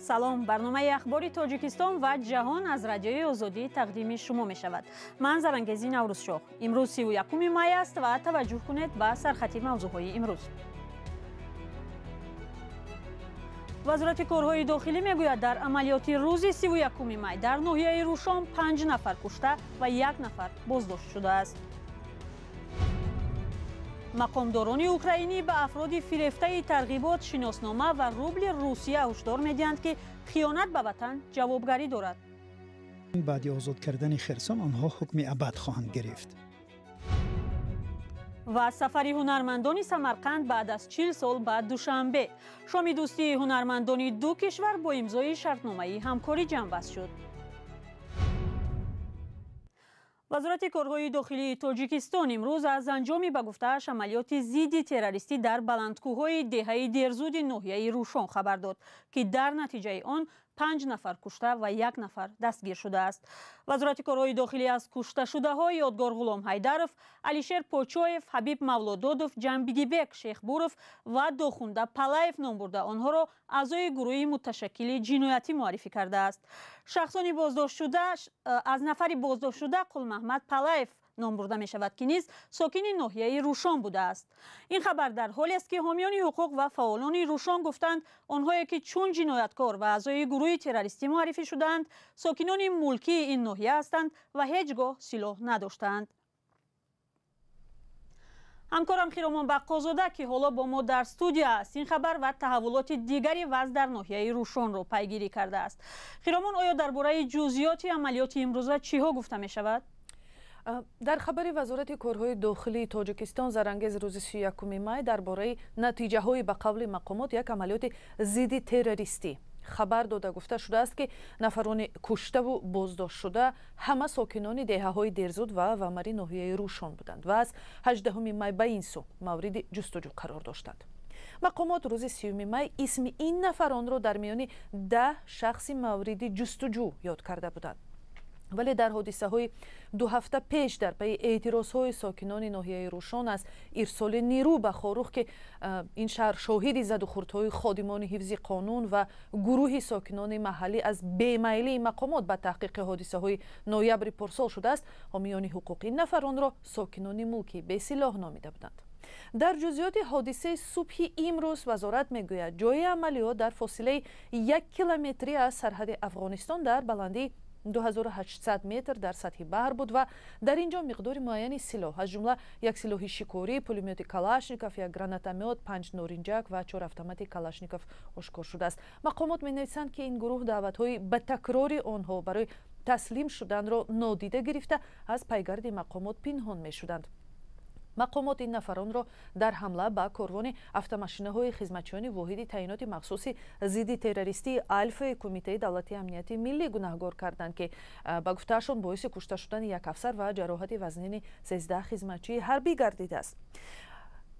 Салом, барномаи ахбори Тоҷикистон ва ҷаҳон аз Радиои Озодӣ тақдими шумо мешавад. Ман Зарангези Наврӯзшоҳ. Имрӯз 31 май аст ва таваҷҷӯҳ кунед ба сархати мавзӯъҳои имрӯз. Вазорати корҳои дохилӣ мегӯяд, дар амалиёти рӯзи 31 май дар ноҳияи Рӯшон 5 нафар кушта ва 1 нафар боздошт шудааст. Мақомдорони украинӣ ба афроди фирефтаи тарғибот, шиноснома ва рубли Русия ҳушдор медиҳанд, ки хиёнат ба ватан ҷавобгарӣ дорад. Баъди озод кардани Херсон онҳо ҳукми абад хоҳанд гирифт. Ва сафари ҳунармандони Самарқанд баъд аз 40 сол ба Душанбе. Шоми дӯстии ҳунармандони ду кишвар бо имзои шартномаи ҳамкорӣ ҷамъбаст шуд. Вазорати корҳои дохилии Тоҷикистон имрӯз аз анҷоми ба гуфтааш амалиёти зидди террористӣ дар баландкӯҳҳои деҳаи Дерзуди ноҳияи Рӯшон хабар дод, ки дар натиҷаи он 5 нафар кушта ва 1 нафар дастгир шудааст. Вазорати корҳои дохилӣ аз кушташудаҳо Ёдгор Ғулом Ҳайдаров, Алишер Почоев, Ҳабиб Мавлододов, Ҷамбигибек Шехбуров ва Дохунда Палаев ном бурда, онҳоро аъзои гурӯҳи муташаккили ҷиноятӣ муаррифӣ кардааст. Шахсони боздоштшуда аз нафари боздоштшуда Қулмаҳмад Палаев ном бурда мешавад, ки низ сокини ноҳияи Рӯшон будааст. Ин хабар дар ҳолест, ки ҳомиёни ҳуқуқ ва фаъолони Рӯшон гуфтанд, онҳое ки чун ҷинояткор ва аъзои гурӯҳи террористӣ муаррифӣ шудаанд, сокинони мулкии ин ноҳия ҳастанд ва ҳеҷ гоҳ силоҳ надоштаанд. Ҳамкорам Хиромон Баққозода, ки ҳоло бо мо дар студия аст, ин хабар ва таҳаввулоти дигари вазъ дар ноҳияи Рӯшонро пайгирӣ кардааст. Хиромон, оё дар бораи ҷузъиёти амалиёти имрӯза чиҳо гуфта мешавад? Дар хабари Вазорати корҳои дохилии Тоҷикистон Зарангез рӯзи 31 май дар бораи натиҷаҳои ба қавли мақомот як амалиёти зидди террористӣ хабар дода гуфта шудааст, ки нафарони куштаву боздоштшуда ҳама сокинони деҳаҳои Дерзуд ва Вамари ноҳияи Рӯшон буданд ва аз 18 май ба ин сӯ мавриди ҷустуҷӯ қарор доштанд. Мақомот рӯзи 30 май исми ин нафаронро дар миёни 10 шахси мавриди ҷустуҷӯ ёд карда буданд. Вале дар ҳодисаҳои 2 ҳафта пеш дар пайи эътирозҳои сокинони ноҳияи Рӯшон аз ирсоли нирӯ ба Хоруғ, ки ин шаҳр шоҳиди задухӯрдҳои ходимони ҳифзи қонун ва гурӯҳи сокинони маҳаллӣ аз бемайлии мақомот ба таҳқиқи ҳодисаҳои ноябри порсол шудааст, ҳомиёни ҳуқуқи нафаронро сокинони мулкӣ бесилоҳ номида буданд. Дар ҷузъиёти ҳодисаи субҳи имрӯз вазорат мегӯяд, ҷои амалиёт дар фосилаи 1 километрӣ аз сарҳади Афғонистон дар баландии 2800 метр дар сатҳи баҳр буд ва дар ин ҷо миқдори муайяни силоҳ, аз ҷумла як силоҳи шикорӣ, пулемёти Калашников, як гранатомёт, 5 норинҷак ва 4 автомати Калашников ошкор шудааст. Мақомот менависанд, ки ин гурӯҳ даъватҳои ба такрори онҳо барои таслим шуданро нодида гирифта, аз пайгарди мақомот пинҳон мешуданд. Мақомот ин нафаронро дар ҳамла ба корвони автомашинаҳои хизматчиёни воҳиди таъиноти махсуси зидди террористии Алфаи Кумитаи давлатии амнияти миллӣ гунаҳгор карданд, ки ба гуфтаашон боиси кушта шудани як афсар ва ҷароҳати вазнини 13 хизматчии ҳарбӣ гардидааст.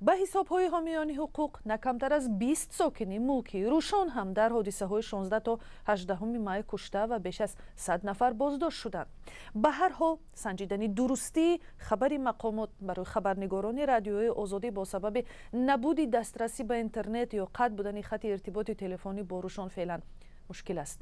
Ба ҳисобҳои ҳомиёни ҳуқуқ, на камтар аз 20 сокини мулкии Рӯшон ҳам дар ҳодисаҳои 16 то 18 май кушта ва беш аз 100 нафар боздошт шуданд. Ба ҳар ҳол, санҷидани дурустии хабари мақомот барои хабарнигорони Радиои Озодӣ бо сабаби набуди дастрасӣ ба интернет ё қатъ будани хати иртиботи телефонӣ бо Рӯшон феълан мушкил аст.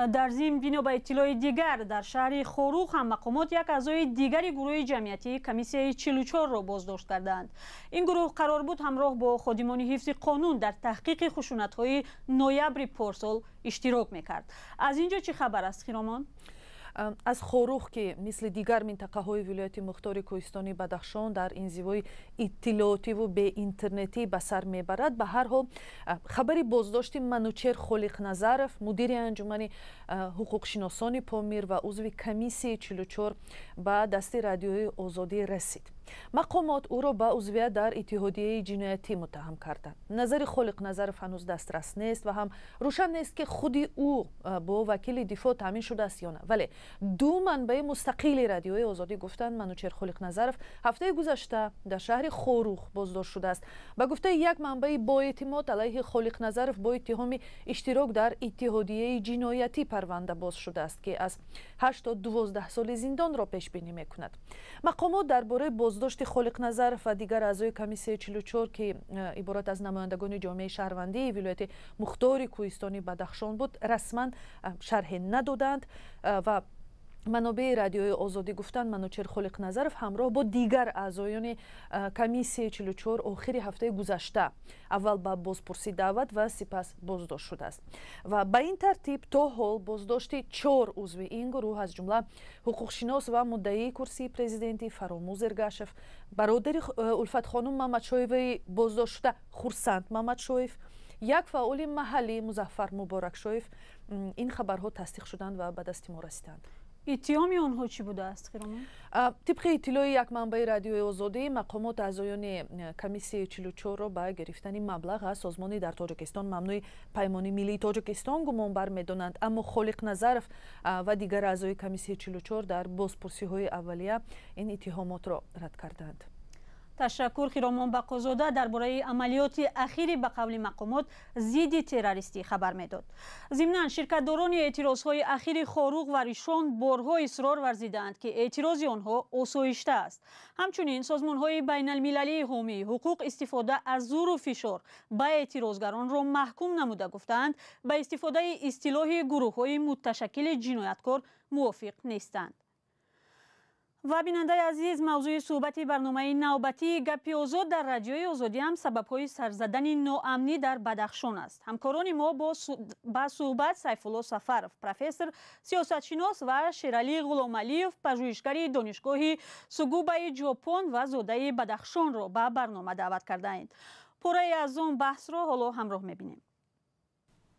Дар зимн, бино ба иттилои дигар, дар шаҳри Хоруғ ҳам мақомот як аъзои дигари гурӯҳи ҷамъиятии комиссияи 44-ро боздошт кардаанд. Ин гурӯҳ қарор буд ҳамроҳ бо ходимони ҳифзи қонун дар таҳқиқи хушунатҳои ноябри порсол иштирок мекард. Аз ин ҷо чӣ хабар аст, Хиромон? Аз Хоруғ, ки мисли дигар минтақаҳои вилояти мухтори кӯҳистони Бадахшон дар инзивои иттилоотиву беинтернетӣ ба сар мебарад, ба ҳар ҳол хабари боздошти Манучер Холиқназаров, мудири анҷумани ҳуқуқшиносони Помир ва узви комиссияи 44 ба дасти Радиои Озодӣ расид. Мақомот ӯро ба узвият дар иттиҳодияи ҷиноятӣ муттаҳам карданд. Назари Холиқназаров ҳанӯз дастрас нест ва ҳам рӯшан нест, ки худи ӯ бо вакили дифоъ таъмин шудааст ё на. Вале ду манбаи мустақили Радиои Озодӣ гуфтанд, Манучер Холиқназаров ҳафтаи гузашта дар шаҳри Хоруғ боздошт шудааст. Ба гуфтаи як манбаи боэътимод, алайҳи Холиқназаров бо иттиҳоми иштирок дар иттиҳодияи ҷиноятӣ парванда боз шудааст, ки аз 8 то 12 соли зиндонро пешбинӣ мекунад. Мақомот дар бораи боздошт Боздошти Холиқназаров ва дигар аъзои комиссияи 44, ки иборат аз намояндагони ҷомеаи шаҳрвандии вилояти мухтори кӯҳистони Бадахшон буд, расман шарҳе надоданд ва манобеи радиои Озодӣ гуфтанд, Манучер Холиқназаров ҳамроҳ бо дигар аъзоёни комиссияи 44 охири ҳафтаи гузашта аввал ба бозпурсӣ даъват ва сипас боздошт шудааст. Ва ба ин тартиб то ҳол боздошти 4 узви ин гурӯҳ, аз ҷумла ҳуқуқшинос ва муддаии курсии президентӣ Фаромӯз Эргашев, бародари Улфатхонум Мамадшоеваи боздоштшуда Хурсанд Мамадшоев, як фаъоли маҳаллӣ Музаффар Муборакшоев, ин хабарҳо тасдиқ шуданд ва ба дасти мо расиданд. Иттиҳоми онҳо чӣ будааст, Хиромон? Тибқи иттилои як манбаи радиои Озодӣ, мақомот аъзоёни комиссияи 44-ро ба гирифтани маблағ аз созмони дар Тоҷикистон мамнӯи Паймони миллии Тоҷикистон гумонбар медонанд. Аммо Холиқназаров ва дигар аъзои комиссияи 44 дар бозпурсиҳои аввалия ин иттиҳомотро рад карданд. Ташаккур, Хиромон Бақозода дар бораи амалиёти ахири ба қавли мақомот зидди террористӣ хабар медод. Зимнан ширкатдорони эътирозҳои ахири Хоруғ ва Ришон борҳо исрор варзидаанд, ки эътирози онҳо осоишта аст. Ҳамчунин созмонҳои байналмилалии ҳомии ҳуқуқ истифода аз зуру фишор ба эътирозгаронро маҳкум намуда гуфтаанд, ба истифодаи истилоҳи гурӯҳҳои мутташаккили ҷинояткор мувофиқ нестанд. Ва бинандаи азиз, мавзӯи суҳбати барномаи навбатии Гапи Озод дар радиои Озодӣ ҳам сабабҳои сарзадани ноамнӣ дар Бадахшон аст. Ҳамкорони мо ба суҳбат Сайфулло Сафаров, профессор, сиёсатшинос ва Шералӣ Ғуломалиев, пажӯҳишгари донишгоҳи Сугубаи Ҷопон ва зодаи Бадахшонро ба барнома даъват кардаанд. Пораи аз он баҳсро ҳоло ҳамроҳ мебинем.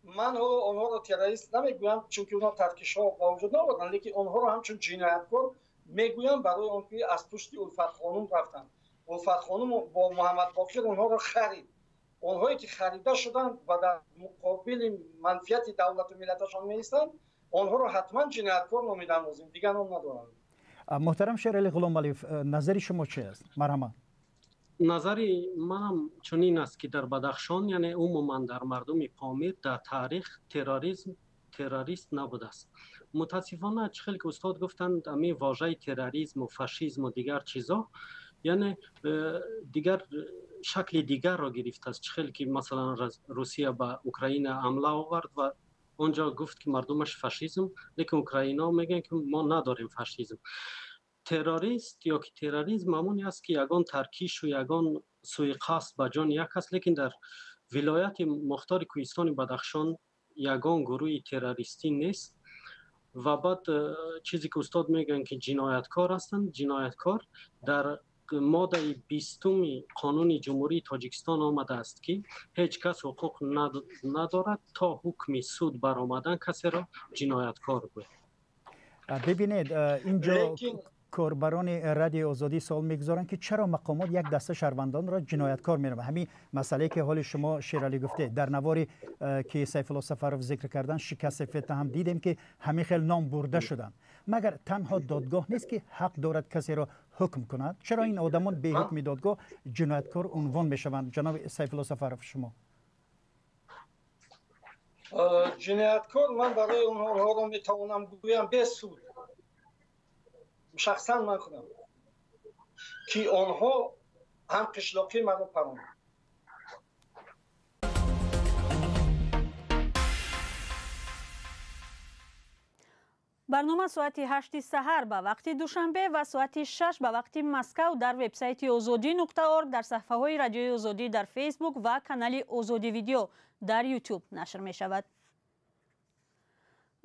Ман ҳоло онҳоро террорист намегӯям, чунки онҳо таркишҳо ба вуҷуд наоварданд, лекин онҳоро ҳамчун ҷинояткор мегӯям барои он ки аз пушти Улфатхонум рафтанд. Улфатхонум бо Муҳаммадбоқир онҳоро харид. Онҳое ки харида шуданд ва дар муқобили манфиати давлату миллаташон меистанд, онҳоро ҳатман ҷинояткор номидан лозим, дигар ном надоранд. Муҳтарам Шералӣ Ғуломалиев, назари шумо чи аст? Марҳамат. Назари манам чунин аст, ки дар Бадахшон, яъне умуман дар мардуми Помир дар таърих терроризм террорист набудааст. Мутаассифона, чӣ хеле ки устод гуфтанд, ҳамин вожаи терроризму фашизму дигар чизо, яъне дигар шакли дигарро гирифтааст. Чӣ хеле ки масалан Русия ба Украина ҳамла овард ва онҷо гуфт, ки мардумаш фашизм, лекин украинаҳо мегӯянд, ки мо надорем фашизм. Террорист ё ки терроризм ҳамоне аст, ки ягон таркишу ягон суиқасд ба ҷони як аст, лекин дар вилояти мухтори кӯҳистони Бадахшон ягон гурӯҳи террористӣ нест. Ва баъд чизе ки устод мегӯянд, ки ҷинояткор ҳастанд, ҷинояткор дар моддаи 20-уми қонуни Ҷумҳурии Тоҷикистон омадааст, ки ҳеҷ кас ҳуқуқ надорад то ҳукми суд баромадан касеро ҷинояткор гӯяд. Бибинед, инҷо корбарони радиои Озодӣ суол мегузоранд, ки чаро мақомот як даста шаҳрвандонро ҷинояткор меноманд. Ҳамин масъалае ки ҳоли шумо Шералӣ гуфтед, дар навори ки Сайфулло Сафаров зикр кардан, шикасти фитна ҳам дидем, ки ҳамин хел ном бурда шуданд. Магар танҳо додгоҳ нест, ки ҳақ дорад касеро ҳукм кунад? Чаро ин одамон бе ҳукми додгоҳ ҷинояткор унвон мешаванд? Ҷаноби Сайфулло Сафаров, шумо. Ҷинояткор ман барои онҳоро метавонам гӯям бе суд, шахсан ман худам, ки онҳо ҳам қишлоқи маро паронданд. Барнома соати 8 саҳар ба вақти Душанбе ва соати 6 ба вақти Москав дар вебсайти озодӣ.орг, дар саҳифаҳои радиои Озодӣ дар Фейсбук ва канали Озодӣ видео дар Ютуб нашр мешавад.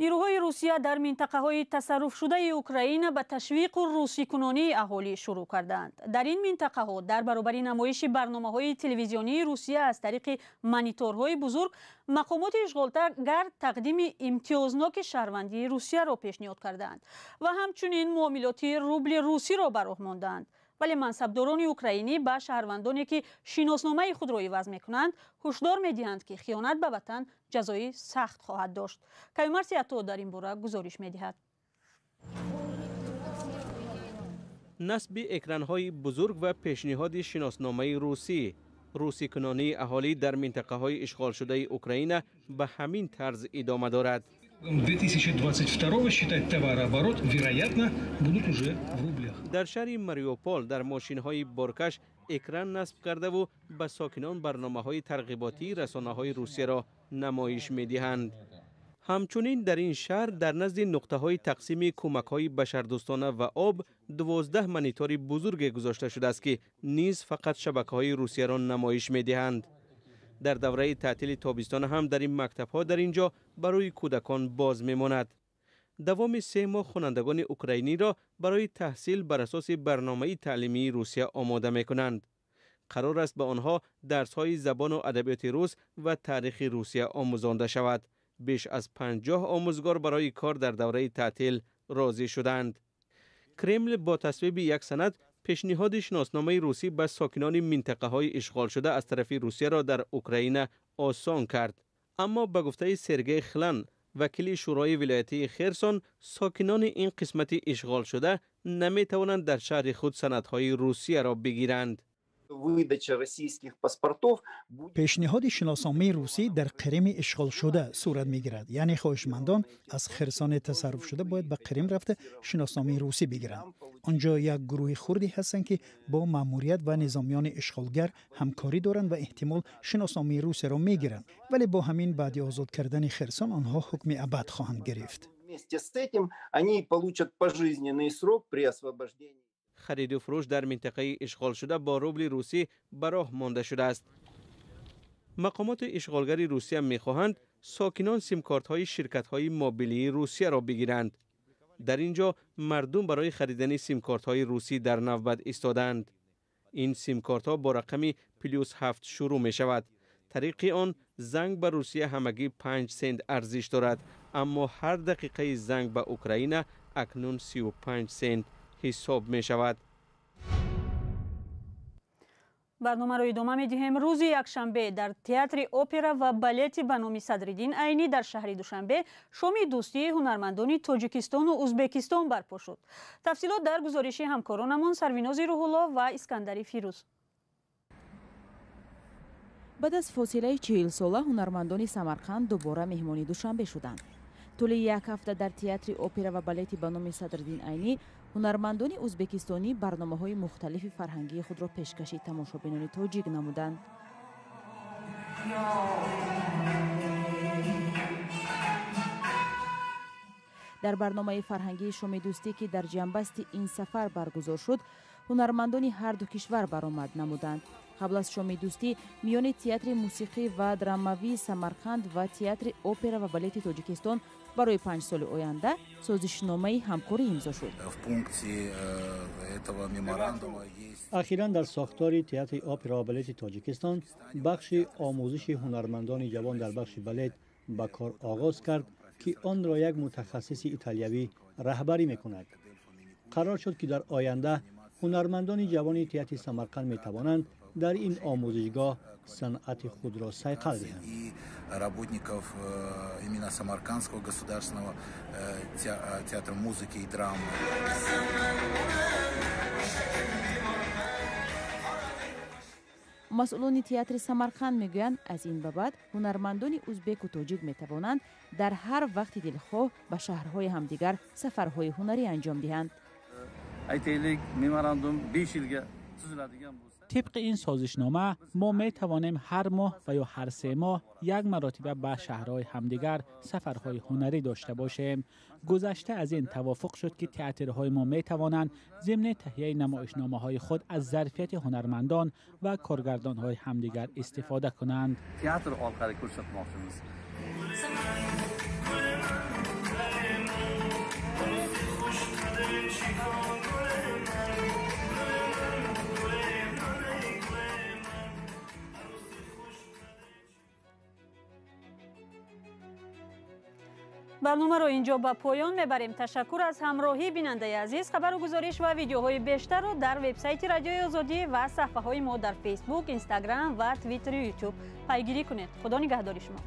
Нирӯҳои Русия дар минтақаҳои тасарруфшудаи Украина ба ташвиқу русикунонии аҳолӣ шурӯъ кардаанд. Дар ин минтақаҳо дар баробари намоиши барномаҳои телевизионии Русия аз тариқи мониторҳои бузург, мақомоти ишғолгар тақдими имтиёзноки шаҳрвандии Русияро пешниҳод кардаанд ва ҳамчунин муомилоти рубли русиро ба роҳ мондаанд. Вале мансабдорони украинӣ ба шаҳрвандоне, ки шиносномаи худро иваз мекунанд, ҳушдор медиҳанд, ки хиёнат ба ватан ҷазои сахт хоҳад дошт. Каюмарси Ато дар ин бора гузориш медиҳад. Насби экранҳои бузург ва пешниҳоди шиносномаи русӣ, русикунонии аҳолӣ дар минтақаҳои ишғолшудаи Украина ба ҳамин тарз идома дорад. 2022 считать товарооборот, вероятно, будут уже в рублях. Дар шаҳри Мариупол дар мошинҳои боркаш экран насб кардаву ба сокинон барномаҳои тарғиботии расонаҳои Русияро намоиш медиҳанд. Ҳамчунин дар ин шаҳр дар назди нуқтаҳои тақсими кӯмакҳои башардӯстона ва об 12 монитори бузурге гузошта шудааст, ки низ фақат шабакаҳои Русияро намоиш медиҳанд. Дар давраи таътили тобистона ҳам дар ин мактабҳо дар ин ҷо барои кӯдакон боз мемонад. Давоми 3 моҳ хонандагони украиниро барои таҳсил бар асоси барномаи таълимии Русия омода мекунанд. Қарор аст ба онҳо дарсҳои забону адабиёти рус ва таърихи Русия омӯзонда шавад. Беш аз 50 омӯзгор барои кор дар давраи таътил розӣ шуданд. Кремл бо тасвиби як санад пешниҳоди шиносномаи русӣ ба сокинони минтақаҳои ишғолшуда аз тарафи Русияро дар Украина осон кард. Аммо ба гуфтаи Сергей Хлан, вакили Шӯрои вилоятии Херсон, сокинони ин қисмати ишғолшуда наметавонанд дар шаҳри худ санадҳои Русияро бигиранд. Выдача российских паспортов. Пешниҳоди шиносномаи русӣ дар Қирими ишғолшуда сурат мегирад, яъне хоҳишмандон аз Херсони тасарруфшуда бояд ба Қирим рафта шиносномаи русӣ бигиранд. Он ҷо як гурӯҳи хурде ҳастанд, ки бо маъмурият ва низомиёни ишғолгар ҳамкорӣ доранд ва эҳтимол шиносномаи русияро мегиранд, вале бо ҳамин баъди озод кардани Херсон онҳо ҳукми абад хоҳанд гирифт. Вместе с этим они получат пожизненный срок при освобождении. Хариду фурӯш дар минтақаи ишғолшуда бо рубли русӣ ба роҳ монда шудааст. Мақомоти ишғолгари Русия мехоҳанд сокинон симкортҳои ширкатҳои мобилии Русияро бигиранд. Дар ин ҷо мардум барои харидани симкортҳои русӣ дар навбат истодаанд. Ин симкортҳо бо рақами +7 шурӯъ мешавад. Тариқи он занг ба Русия ҳамагӣ 5 сент арзиш дорад, аммо ҳар дақиқаи занг ба Украина акнун 35 сент ҳисоб мешавад. Барномаро идома медиҳем. Рӯзи якшанбе дар театри опера ва балети ба номи Садриддин Айнӣ дар шаҳри Душанбе шоми дӯстии ҳунармандони Тоҷикистону Узбекистон барпо шуд. Тафсилот дар гузориши ҳамкоронамон Сарвинози Рӯҳулло ва Искандари Фирӯз. Баъд аз фосилаи 40-сола ҳунармандони Самарқанд дубора меҳмони Душанбе шуданд. Тӯли як ҳафта дар театри опера ва балети ба номи Садриддин Айнӣ ҳунармандони узбекистонӣ барномаҳои мухталифи фарҳангии худро пешкаши тамошобинони тоҷик намуданд. Дар барномаи фарҳангии шоми дӯстӣ, ки дар ҷанбасти ин сафар баргузор шуд, ҳунармандони ҳарду кишвар баромад намуданд. Қабл аз шоми дӯстӣ миёни театри мусиқӣ ва драмавии Самарқанд ва театри опера ва балети Тоҷикистон барои 5 соли оянда созишномаи ҳамкорӣ имзо шуд. Ахиран дар сохтори театри опера ва балети Тоҷикистон бахши омӯзиши ҳунармандони ҷавон дар бахши балет ба кор оғоз кард, ки онро як мутахассиси италиявӣ раҳбарӣ мекунад. Қарор шуд, ки дар оянда ҳунармандони ҷавони театри Самарқанд метавонанд дар ин омӯзишгоҳ санъати худро сайқал диҳанд. Работников именно Самаркандского государственного театра музыки и драмы. Масъулони театри Самарқанд мегӯянд, аз ин ба баъд ҳунармандони узбеку тоҷик метавонанд дар ҳар вақти дилхоҳ ба шаҳрҳои ҳамдигар сафарҳои ҳунарӣ анҷом диҳанд. Тибқи ин созишнома мо метавонем ҳар моҳ ва ё ҳар 3 моҳ як маротиба ба шаҳрҳои ҳамдигар сафарҳои ҳунарӣ дошта бошем. Гузашта аз ин тавофуқ шуд, ки театрҳои мо метавонанд зимни таҳияи намоишномаҳои худ аз зарфияти ҳунармандон ва коргардонҳои ҳамдигар истифода кунанд. Театр orqali ko'rsatmoqchimiz. Барномаро инҷо ба поён мебарем. Ташаккур аз ҳамроҳӣ, бинандаи азиз. Хабару гузориш ва видеоҳои бештарро дар вебсайти Радиои Озодӣ ва саҳфаҳои мо дар Фейсбук, Инстаграм ва Твиттеру Ютуб пайгирӣ кунед. Худо нигаҳдори шумо.